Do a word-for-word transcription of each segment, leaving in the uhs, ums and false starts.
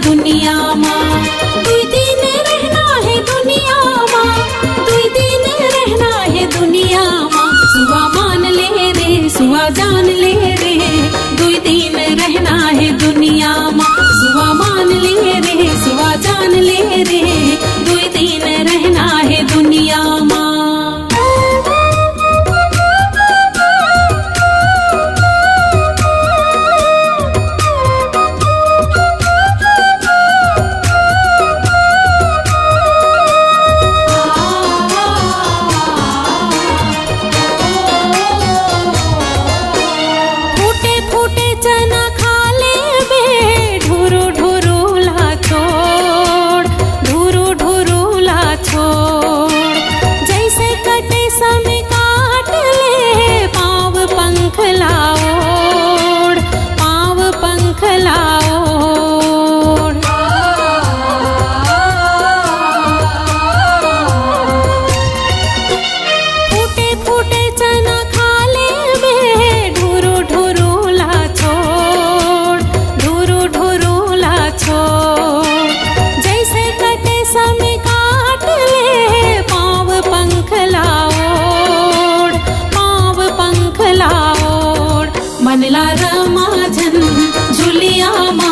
दुनिया मा। दुई दिन रहना हे दुनिया मा, दुई दिन रहना हे दुनिया मा। सुवा मान ले रे, सुवा जान ले रे, दुई दिन रहना हे दुनिया मा। सुवा मान ले रे, सुवा जान ले रे, दुई दिन रहना हे दुनिया मा। फूटे फूटे चना खा लेबे, ढुरु ढुरु ला छोड़, ढुरु ढुरु ला छोड़। जैसे कटे समय काट ले, पाँव पंख ला ओढ़, पाँव पंख ला ओढ़। फूटे फूटे चना खा लेबे, ढुरु ढुरु ला छोड़, ढुरु ढुरु ला छोड़। जैसे कटे समय काट ले, पाँव पंख ला ओढ़, पाँव पंख ला ओढ़। मन ला रमा झन झुलिया मा,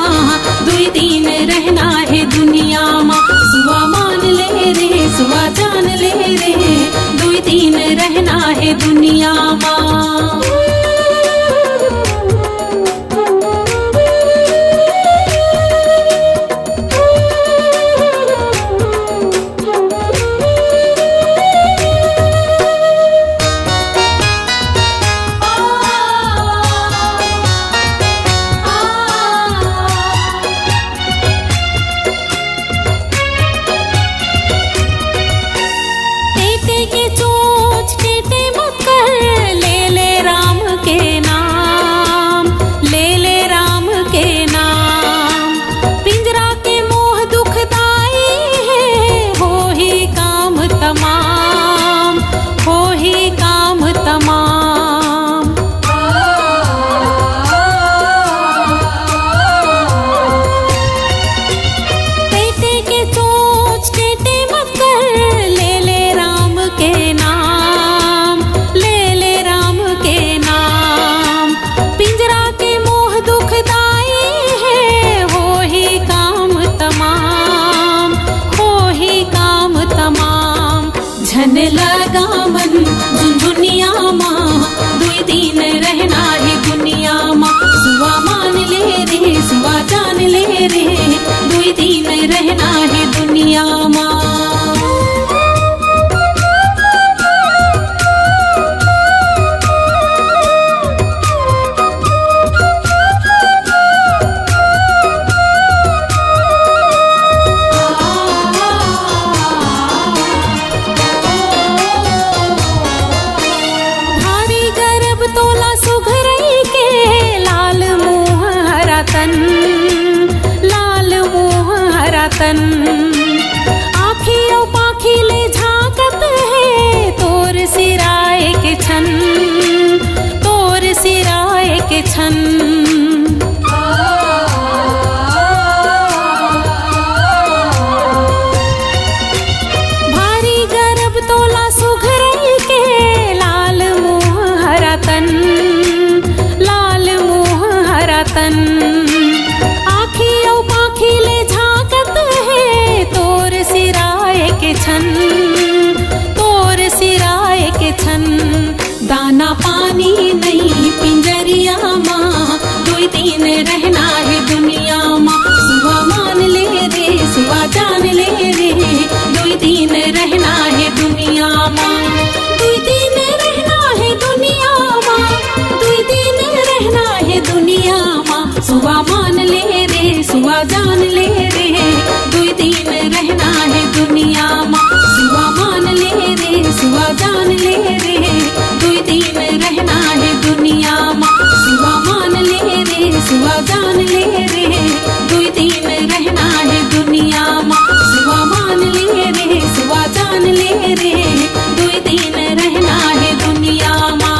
दुई दिन रहना हे दुनिया मा। सुवा मान ले रे, सुवा जान ले रे, दुई दिन रहना हे दुनिया मा। टेटे के चोंच टेटे मत कर, ले ले राम के नाम, ले ले राम के नाम। पिंजरा के मोह दुखदाई हे, होही काम तमाम, होही काम तमाम। टेटे के चोंच टेटे मत कर, ले ले राम के नाम, ले ले राम के नाम। पिंजरा के मोह दुखदाई हे, होही काम तमाम, होही काम तमाम। झन लगा मन झुनझुनिया मा, दुई दिन रहना हे दुनिया मा। सुवा मान ले रे, सुवा जान ले रे, दुई दिन रहना हे दुनिया मा। भारी गरब तोला सुघरई के, लाल मुँह हरा तन, लाल मुँह हरा तन। आँखी अउ पाँखी ले झाँकत हे, तोर सिराए के छन, तोर सिराए के छन। भारी गरब तोला सुघरई के, लाल मुँह हरा तन, लाल मुँह हरा तन। आँखी अउ पाँखी ले झाँकत हे, तोर सिराए के छन, तोर सिराए के छन। दाना पानी नइ पिंजरिया मा, दुई दिन रहना हे दुनिया मा। सुवा मान ले रे, सुवा जान ले रे, दुई दिन रहना हे दुनिया मा। दुई दिन रहना हे दुनिया मा, दुई दिन रहना हे दुनिया मा। सुवा मान ले रे, सुवा जान ले रे, दुई दिन रहना हे दुनिया मा। सुवा मान ले रे, सुवा जान ले रे, दुई दिन रहना हे दुनिया मा। सुवा मान ले रे, सुवा जान ले रे, दुई दिन रहना हे दुनिया मा। सुवा मान ले रे, सुवा जान ले रे, दुई दिन रहना हे दुनिया मा।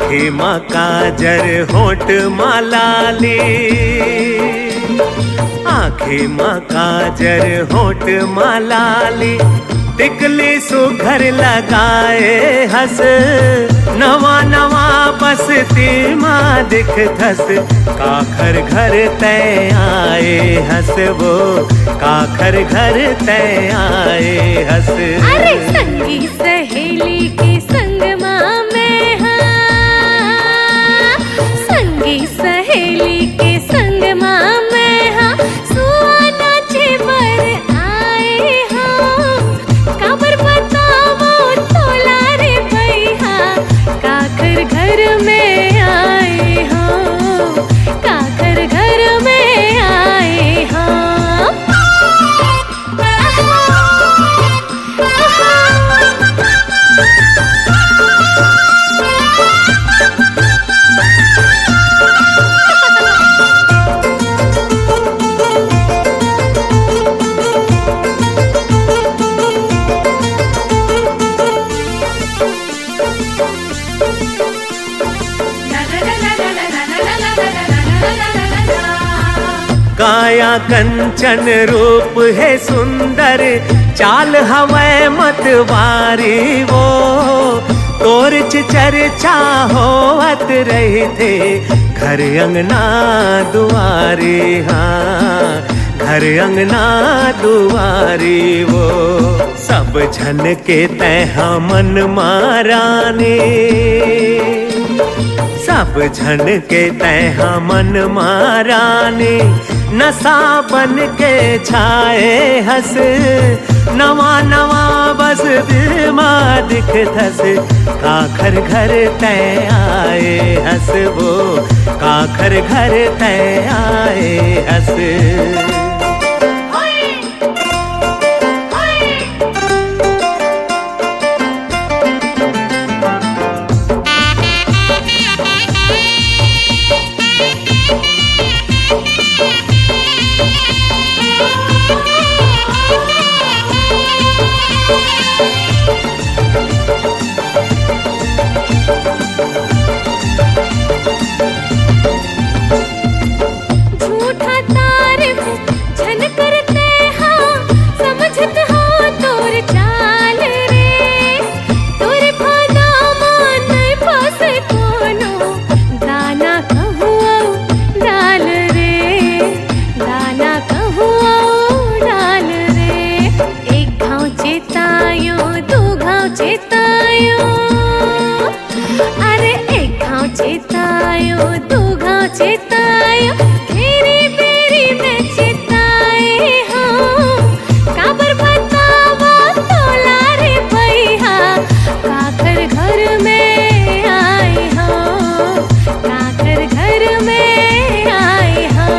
आँखी म काजर, होंठ म लाली, आँखी म काजर, होंठ म लाली, टिकली सुघर लगाए हस। नवा नवा बस्ती म दिखथस, काखर घर तैं आए हस वो, काखर घर तैं आए हस। अरे संगी सहेली के संग मा मैं हा, संगी सहेली के संग मा मैं हा, सुआ नाचे बर आए हो। काबर बतावो तोला रे भैया, काखर घर में आए हो, काखर घर में आए हो। काया कंचन रूप हे सुंदर, चाल हवय मतवारी वो। तोर च चर्चा होवत रहिथे, घर अंगना दुआरी, हाँ, घर अंगना दुआरी वो। सब झन के तैं हा मन मा रानी, सब झन के तैं हा मन मा रानी, नशा बन के छाए हस। नवा नवा बस्ती मा दिखथस, काखर घर तैं आए हस वो, काखर घर तैं आए हस। झूठा तारीफ झन करते हा, समझत हो तोर चाल रे। तोर भादा मा नइ फसे कोनो, दाना कहूँ अउ डाल रे, दाना कहूँ अउ डाल रे। एक घाव चेतायो, दू घाव चेतायो, अरे एक घाव चेतायो, दू घाव चेतायो, तेरी बेरी में चेताए हो। काबर बतावा तोला रे भैया, काखर घर में आए हो, काखर घर में आए हो।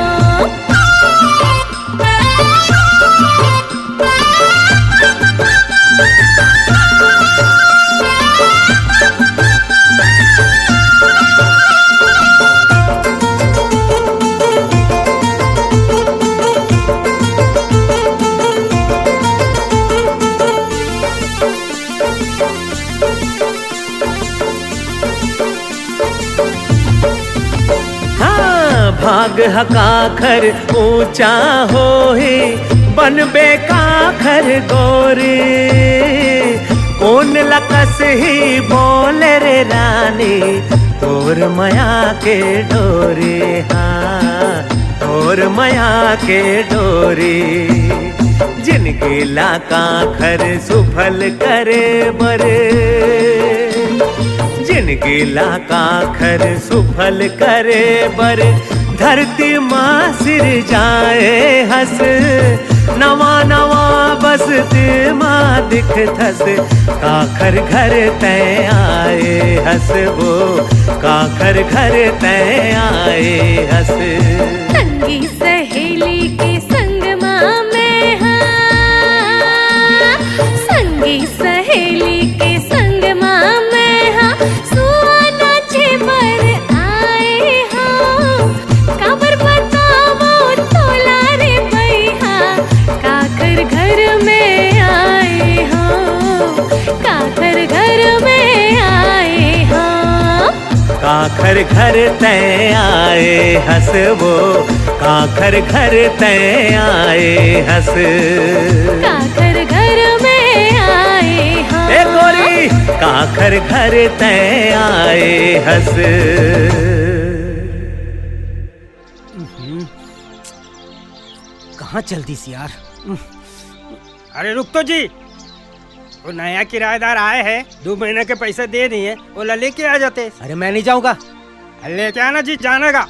हाँ, भाग ह काखर ऊंचा होही, बनबे काखर गोरी। कोन ल कसही बोले रे रानी, तोर मया के डोरी, हाँ, तोर मया के डोरी। जिनगी ला काखर सुफल करे बर, जिनगी ला काखर सुफल करे बर, धरती मा सिरजाए हस। नवा नवा बस्ती मा दिखथस, काखर घर तैं आए हस वो, काखर घर तैं आए हस। संगी सहेली के संग मा मैं हा, संगी सहेली के संग मा मैं हा, सुआ नाचे बर आए हो। काबर बतावो तोला रे भैया, काखर घर में आए हो, काखर घर में आए हो। घर घर तैं आए हस वो, काखर घर तैं आए हस। काखर घर में आए हाँ। ए गोरी, काखर घर तैं आए हस। हम्म। कहाँ चल दिस यार? अरे रुक तो जी, वो नया किराएदार आए हे, दू महीना के पैसा दे नइ हे, ओला लेके आ जाते। अरे मैं नइ जाऊंगा। अरे लेके आना जी, जाने का।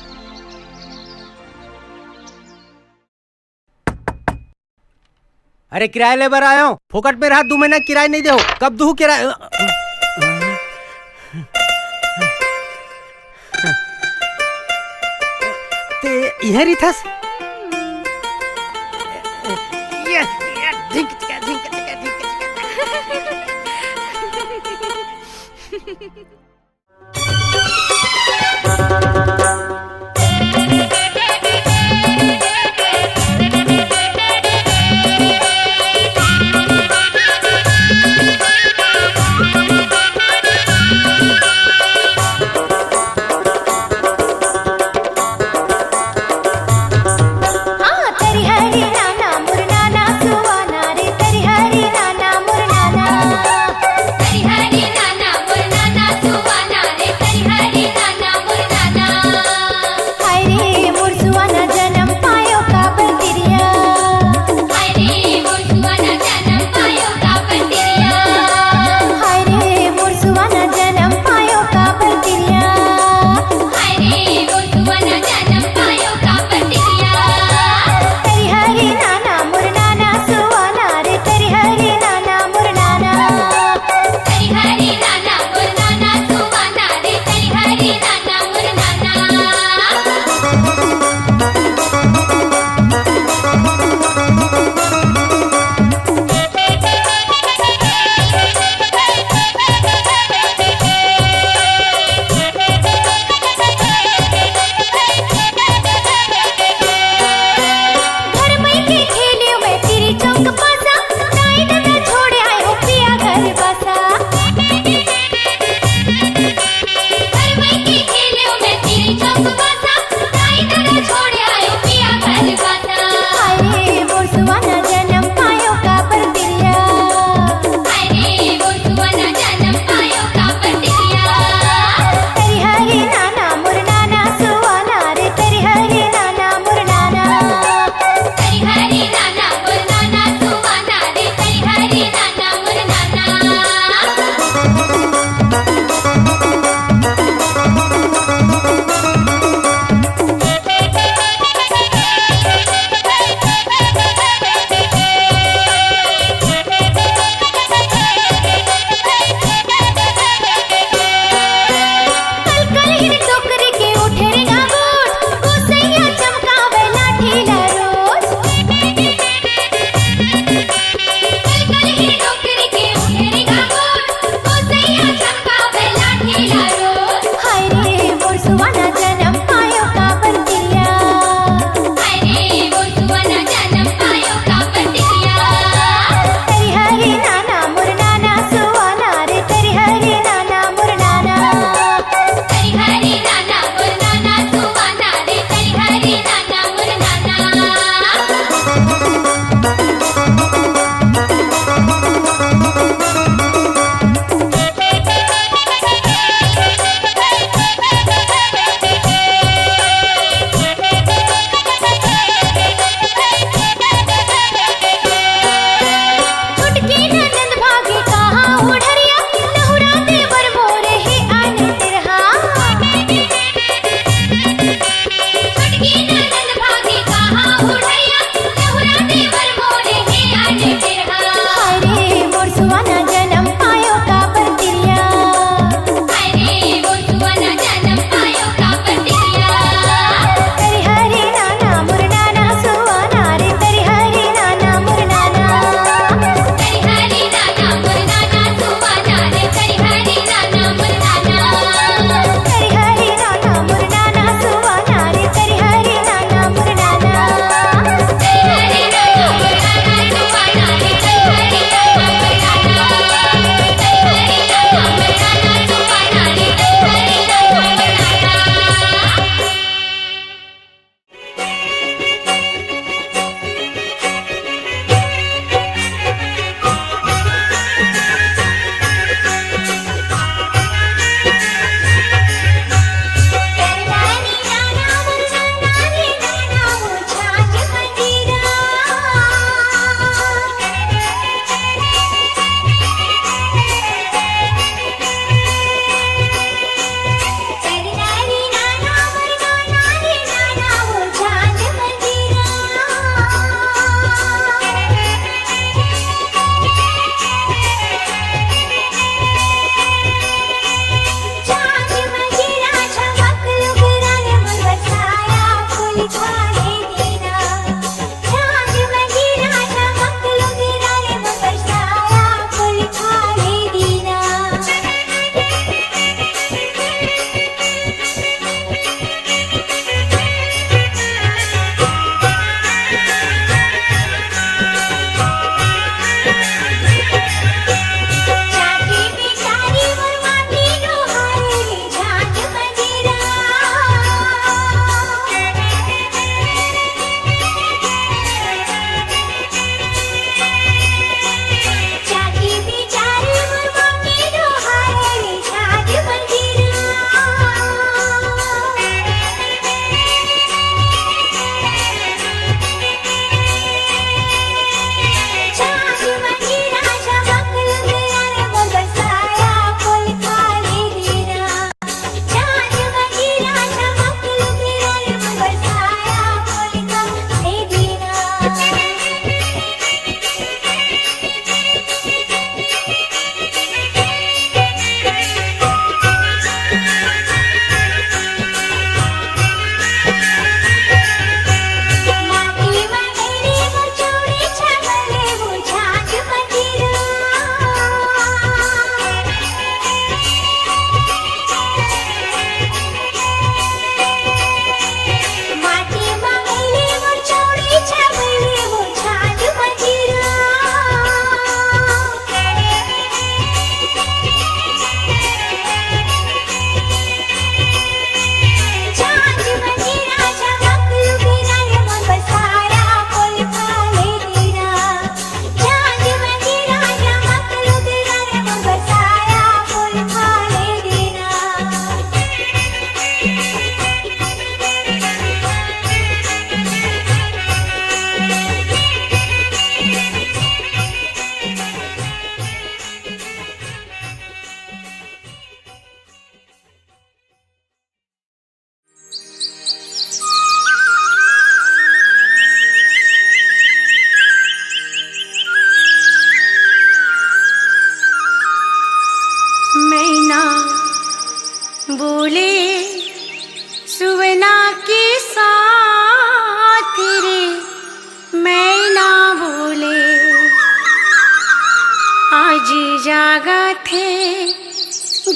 अरे किराया ले बर आए हों, फोकट में रहा, दू महीना किराया नइ देहू, कब दूहू किराया? तें इहें रहिथस? ये, ये, ढिंक चिका, ढिंक चिका, ढिंक चिका।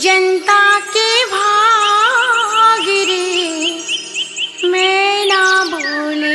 जनता के भाग रे, मैं ना बोले।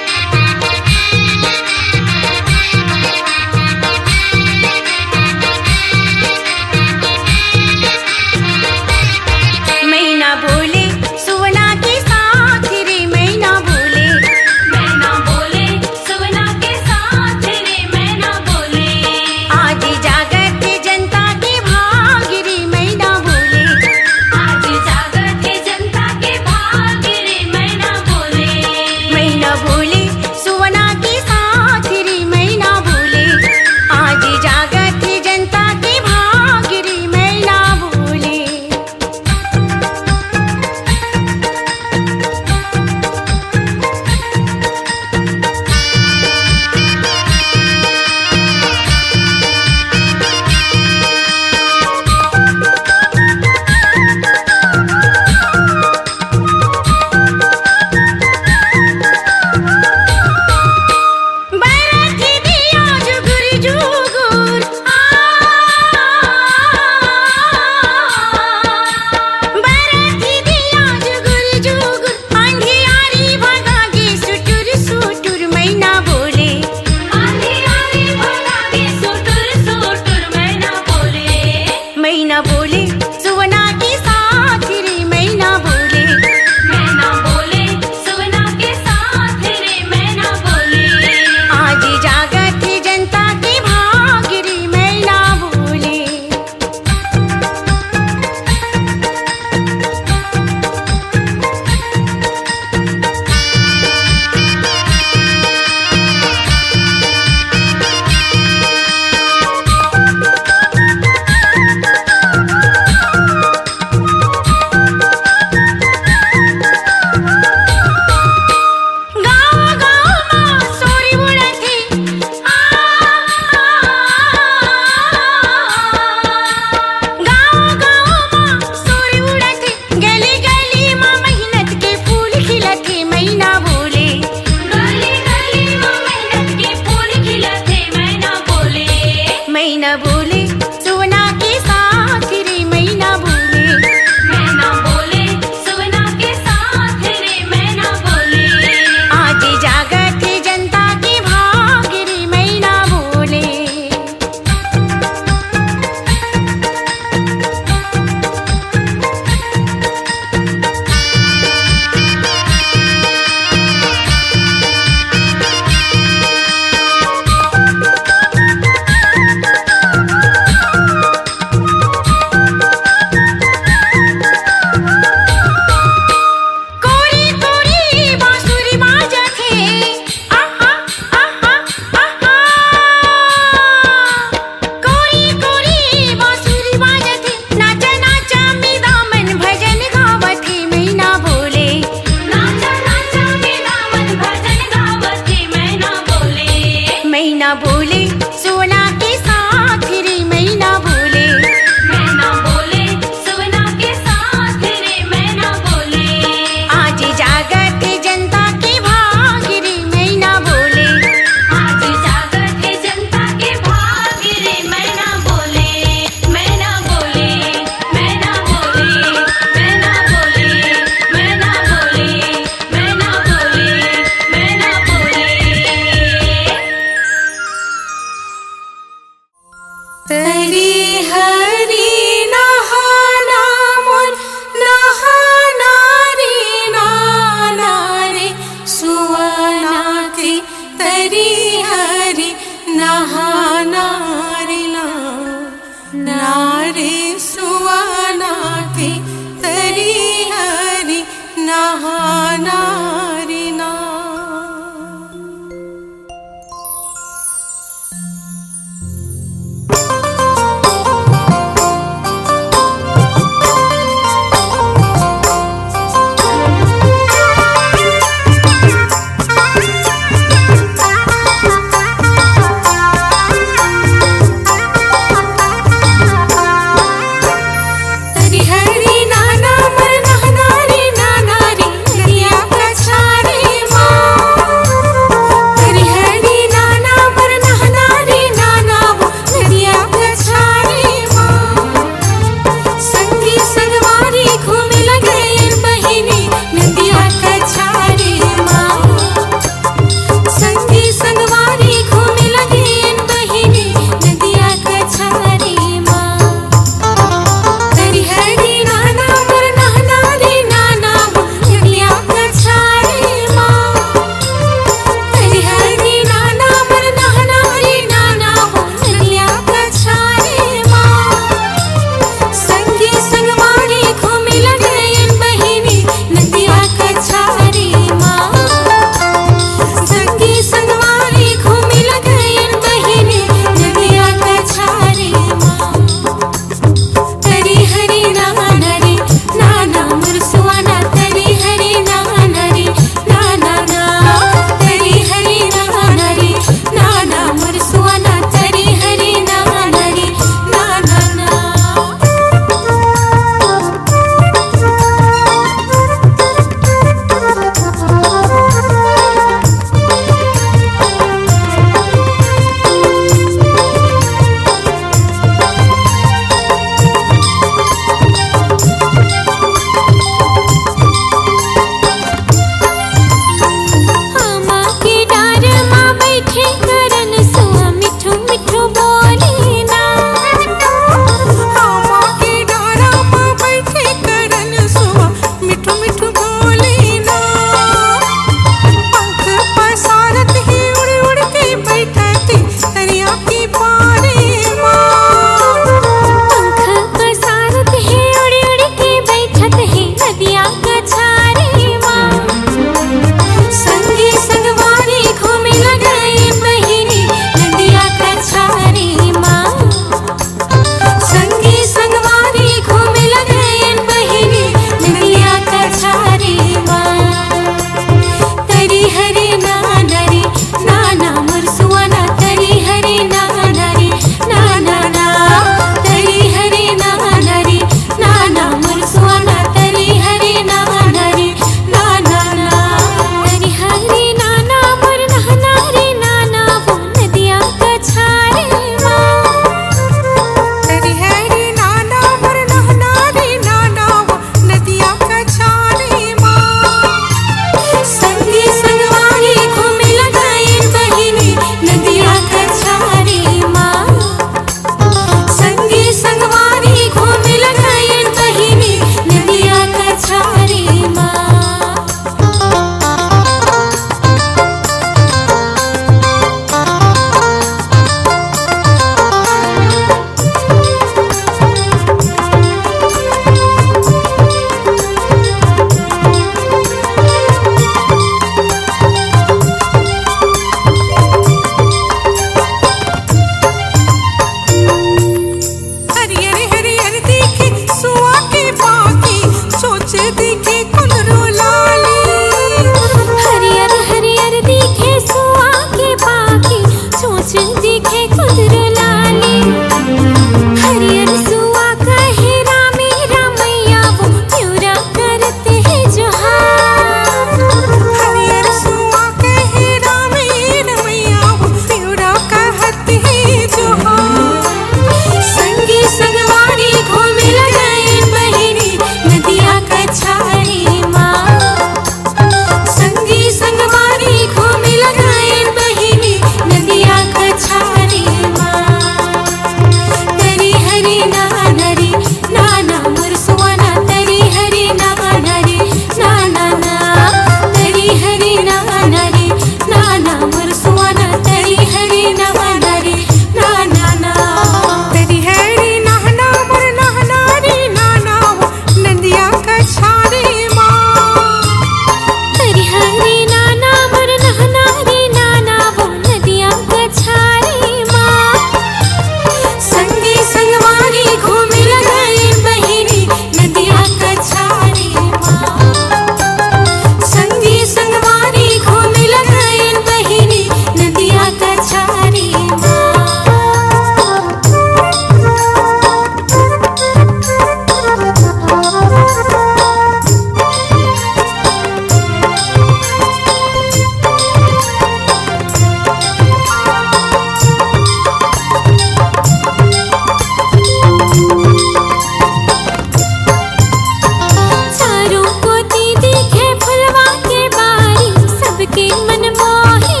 माही